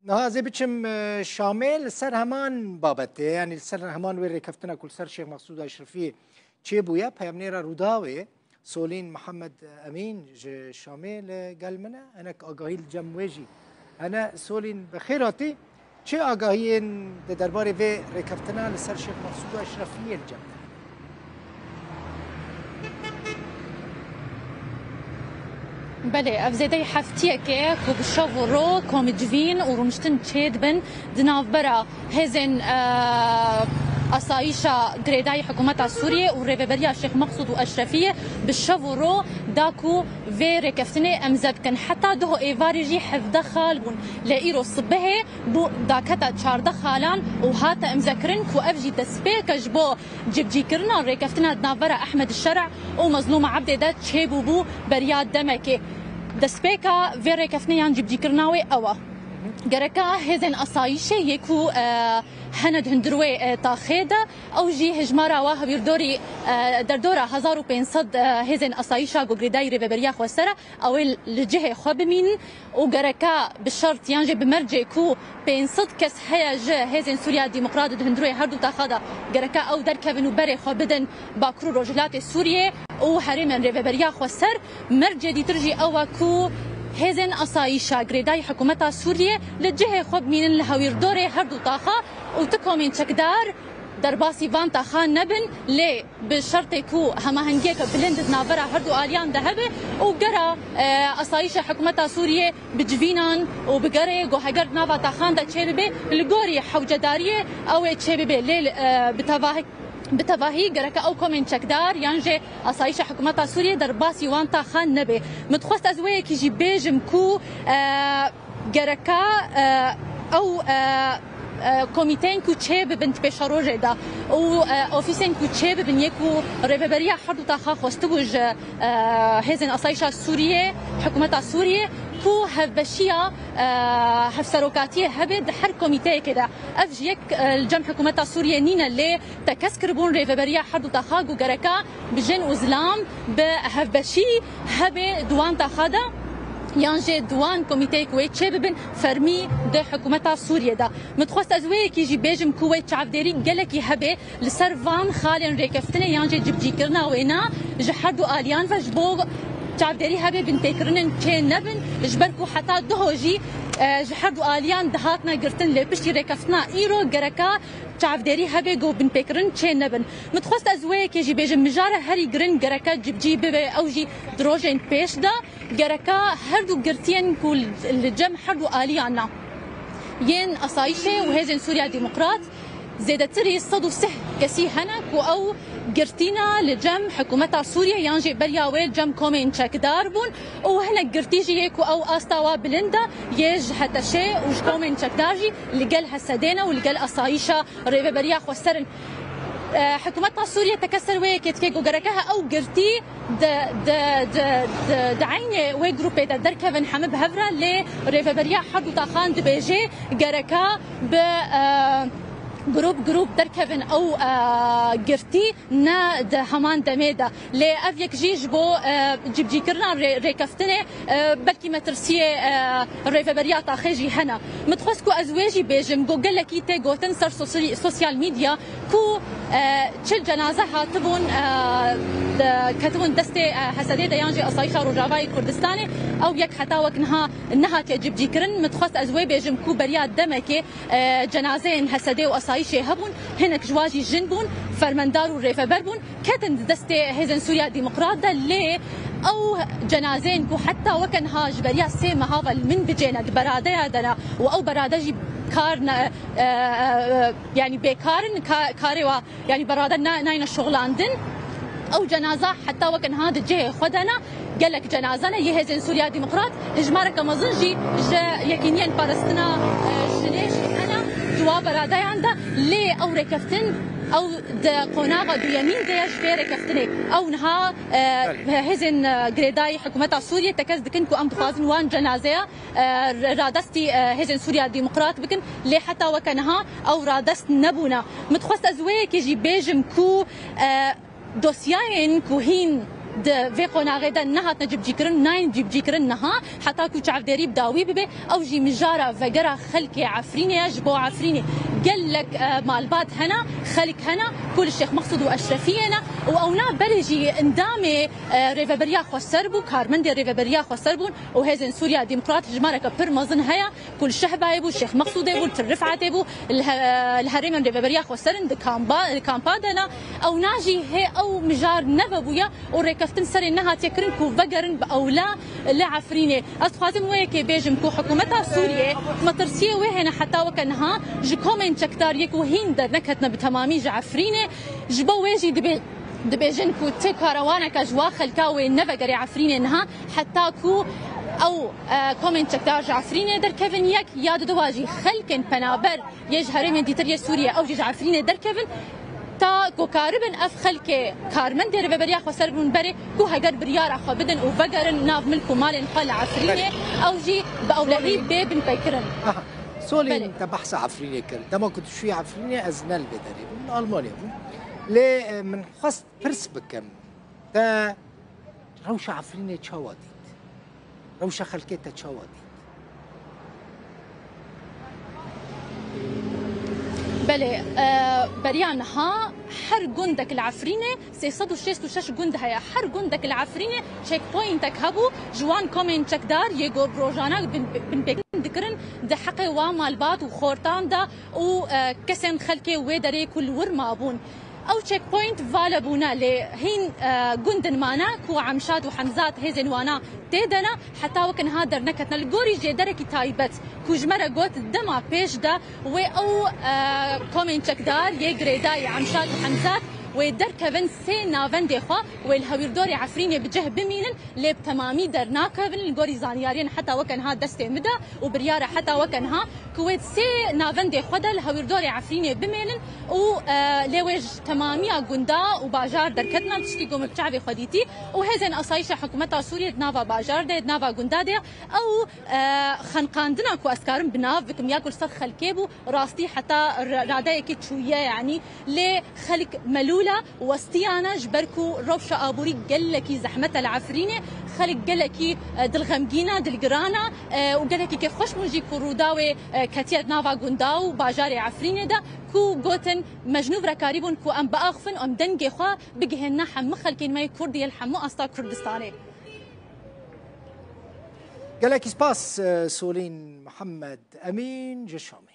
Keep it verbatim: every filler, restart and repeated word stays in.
Niha ez ê biçim, e, Şamê li ser heman babetê, yanî li ser heman wê rêkeftina ku li ser Şêx Mexsûd Eşrefiyê çêbûye, peyamnêra Rûdawê Solîn Mihemed Emîn ji Şamê li gel min e. Hinek agahî li cem wê jî hene. Solîn, bi xêr hatî. Çi agahiyên di derbarê vê rêkeftina li ser Şêx Mexsûd û Eşrefiyê li cem te? Belê, ev zêdeyî heftiyek e ku bi şev û ro komî civîn û rûniştin çêdibin di navbera hêzên, e, asayîşa girêdayî hikûmeta Sûriyê û rêveberiya Şêx Mexsûd û Eşrefiyê bi şev û ro da ku vê rêkeftinê emze bikin. Heta duho êvarê jî hevdeh xal bûn. Lê îro sibehê bû daketa çardeh xalan û hate emzekirin ku ev jî destpêke ji bo cibcîkirina rêkeftina di navbera Ehmed Şer'a û Mezlûma Ebdê de çêbûbû beriya demekê. Destpêka vê rêkeftinê yan cibcîkirina wê ew e. Gereka hêzên asayîşê yê ku, e, hene di hundir wê, e, taxê de, ew jî hejmara wa hewîrdorî, e, derdora hezar û pênc sed, e, hêzên asayîşa ku girêdayî Rêveberiya Xweser e, ew ê li cihê xwe bimînin û gereka bi şert yan jî bi mercê ku pênc sed kes heye ji Hêzên Sûriya Demokrat di hundirê her du taxa de, gereka ew derkevin û berê xwe bidin Bakur û Rojhilatê Sûriyê û herêmên Rêveberiya Xweser. Mercê dîtir jî ew e ku hêzên asayîşa girêdayî hikûmeta Sûriyê li cihê xwe bimînin li hewîrdorê her du taxa û ti komên çekdar derbasî van taxan nebin, lê bi şertê ku hemahengiyeke bilind di navbera her du aliyan de hebe û gera, e, asayîşa hikûmeta Sûriyê bi civînan û bi gerê ku heger di nava taxan de çêbibe, li gorî hewcedariyê ew ê çêbibe. Lê, e, bi tevahî, bi tevahî gereke ew komên çekdar yan jî asayîşa hikûmeta Sûriyê derbasî wan taxan nebe. Min dixwest ez wê yekî jî bêjim ku, e, gereka, e, ew, e, e, komîteyên ku çê bibin di pêşerojê de û, e, ofîsên ku çê bibin yê ku rêveberiya her du taxa xwestibû ji, e, hêzên asayîşa Sûriyê, hikûmeta Sûriyê ku hevbeşiya, e, hevserokatiyê hebe di her komîteyekê de. Ev ji yek, e, li cem hikûmeta Sûriyê nîne, lê tekez kiribûn rêveberiya her du taxa ku gereka bi jin û zilam bi hevbeşî hebe di wan taxa de yan jî di wan komîteyê ku wê çê bibin fermî di hikûmeta Sûriyê de. Min dixwest ez wê yekî jî bêjim ku wê çavdêrî gelekî hebe li ser van xalên rêkeftinê yan jî cibcîkirina wêna ji her du aliyan ve ji bo çavdêrî hebe binpêkirinên çê nebin, ji ber ku heta duho jî, e, ji her du aliyan dihatine girtin, lê piştî rêkeftina îro gereka çavdêrî hebe ku binpêkirin çê nebin. Min dixwest ez wê yekê jî bêjim, mijara herî giring gereke cibcî bibe, ew jî di rojên pêş de gereka her du girtiyên ku li cem her du aliyan ne, yên asayîşê û hêzên Sûriya Demokrat, zêdetirî sed û sih kesî hene ku ew girtî ne li cem hikûmeta Sûriyê yan jî beriya wê cem komên çekdar bûn û hinek girtî jî yê ku ew asta wa bilind e, yê ji HTŞê û ji komên çekdar jî li gel HSDê ne û li gel asayîşa Rêveberiya Xweser in. E, hikûmeta Sûriyê teke ser wê yekê dike ku gereke he ew girtî di, di, di, di, di eynê wê grûpê de derkevin hemî bi hev re, lê rêveberiya her du taxan dibêje gereka bi, e, grûp grûp derkevin ew, e, girtî ne di heman demê de. Lê ev yek jî ji bo, e, cibcîkirina rê-, rêkeftinê, e, belkî metirsiyê, e, rêveberiya taxê jî hene. Min dixwest ku ez wê jî bêjim, ku gelekî tê gotin ser sosi-, sosyal medya ku, e, çil cenaze hatibûn, e, de, ketibûn destê, e, HSDê de yan jî Asayîşa Rojavayê Kurdistanê, ew yek heta wek niha nehatiye cibcîkirin. Min dixwest ez wê bêjim ku beriya demekê, e, cenazeyên HSDê û Asayîşê hebûn, hinek ji wan jî jin bûn, fermendar û rêveber bûn, ketin di destê Hêzên Sûriya Demokrat de, lê ew cenazeyên ku heta weke niha ji beriya sê meha ve li min bicêne, di beradeya de ne û ew berade jî kar ne, e, e, e, yanî bêkar in, ka-, karê wa, yanî berade na-, nayne şoxlandin. Ew cenaza heta weke niha di cihê xwe de ne. Gelek cenaze ne yê Hêzên Sûriya Demokrat, hejmareke mezin jî ji Yekîniyên Parastina, e, Jinê jî hene di wa beradeyan de, lê ew rêkeftin, ew di qonaxa duyemîn de ye ji vê rêkeftinê. Ew niha, e, Belê. Hêzên, e, girêdayî hikûmeta Sûriyê tekez dikin ku em dixwazin wan cenazeya, e, radestî, e, Hêzên Sûriya Demokrat bikin, lê heta weke niha ew radest nebûne. Min dixwest ez wê yekê jî bêjim ku, e, dosyayên ku hîn Di vê qonaxê de nehatine cibcîkirin, nayên cibcîkirin niha, heta ku çavdêrî bi dawî bibe. Ew jî mijara vegera xelkê Efrînê ye, ji bo Efrînê gelek, e, malbat hene, xelk hene ku li Şêx Mexsûd û Eşrefiyê ne û ewna berê jî endamê, e, Rêveberiya Xweser bû, karmendê Rêveberiya Xweser bûn û Hêzên Sûriya Demokrat hijmareke pir mezin heye. Ku li Şehbayê bû, Şêx Mexsûdê bû, li Til Rifetê bû, li he-, li herêmên Rêveberiya Xweser in, di kampa, li kampa de ne. Ewna jî hê ew mijar nevebûye û rêkeftin serê nehatiye kirin ku vegerin bi ewla li Efrînê. Ez dixwazim wê yekê bêjim ku hikûmeta Sûriyê metirsiyê wê hene heta weke niha ji komên çekdar yê ku hîn derneketine bi temamî ji Efrînê. Ji bo wê jî dibê-, dibêjin ku ti karewaneke ji wa xelka wê nevegere Efrînê niha. Heta ku ew, e, komên çekdar ji Efrînê derkevin yek, ya diduwa jî xelkên penaber yê ji herêmên dîtir yê Sûriyê ew jî ji Efrînê derkevin, ta ku karibin ev xelkê karmendê Rêveberiya Xweser bûn berê ku heger biryara xwe bidin û vegerin nav milk û malên xwe li Efrînê, ew jî bi ewlehî bê binpêkirin. Aha. Solîn, te behsa Efrînê kir. Dema ku tu çûyî Efrînê, ez ne li vê derê bûm, li Almanya bûm. Lê, e, min xwest pirs bikim. Te rewşa Efrînê çawa dît? Rewşa xelkê te çawa dît? Belê, e, beriya niha her gundek li Efrînê, sê sed û şêst û şeş gund heye. Her gundek li Efrînê checkpointek hebû. Ji wan komên çekdar yê ku bi rojane bin, binpêkirin dikirin di heqê wan malbat û xortan de û, e, kesên xelkê wê derê ku li wir mabûn. Ew checkpoint vala bûne, lê hîn, e, gundin mane ku Emşad û Hemzat hêzên wana tê de ne, heta weke niha derneketine. Li gorî jêderekî taybet ku ji me re got dema pêş de wê ew, e, komên çekdar yê girêdayî Emşad û Hemzat wê derkevin sê navendê xwe wê li hewîrdorê Efrînê bi cih bimînin. Lê bi temamî dernakevin, li gorî zanyariyên heta weke niha destê min de û biryar e heta weke niha ku wê di sê navendê xwe de li hewîrdorê Efrînê bimêlin û, e, lê wê ji temamiya gunda û bajar derketine, tiştî ku min bi çavê xwe dîtî û hêzên asayîşa hikûmeta Sûriyê di nava bajar de, di nava gunda de ew, e, xenqandina ku ez karim bi nav bikim ya ku li ser xelkê bû, rastî heta ra-, radeyekê çûye, yanî lê xelk melûl e, westiyane, ji ber ku rewşa aborî gelekî zehmet e li Efrînê, xelk gelekî, e, dilxemgîn e, dilgiran e, e, û gelekî kêfxweş bûn jî ku Rûdawê, e, ketiye di nava gunda û bajarê Efrînê de, ku gotin, me ji nû ve karîbûn ku em biaxifin, em dengê xwe bigihênine hemû xelkên me yê Kurd yê li hemû asta Kurdistanê. Gelekî spas, e, Solîn Mihemed Emîn ji Şamê.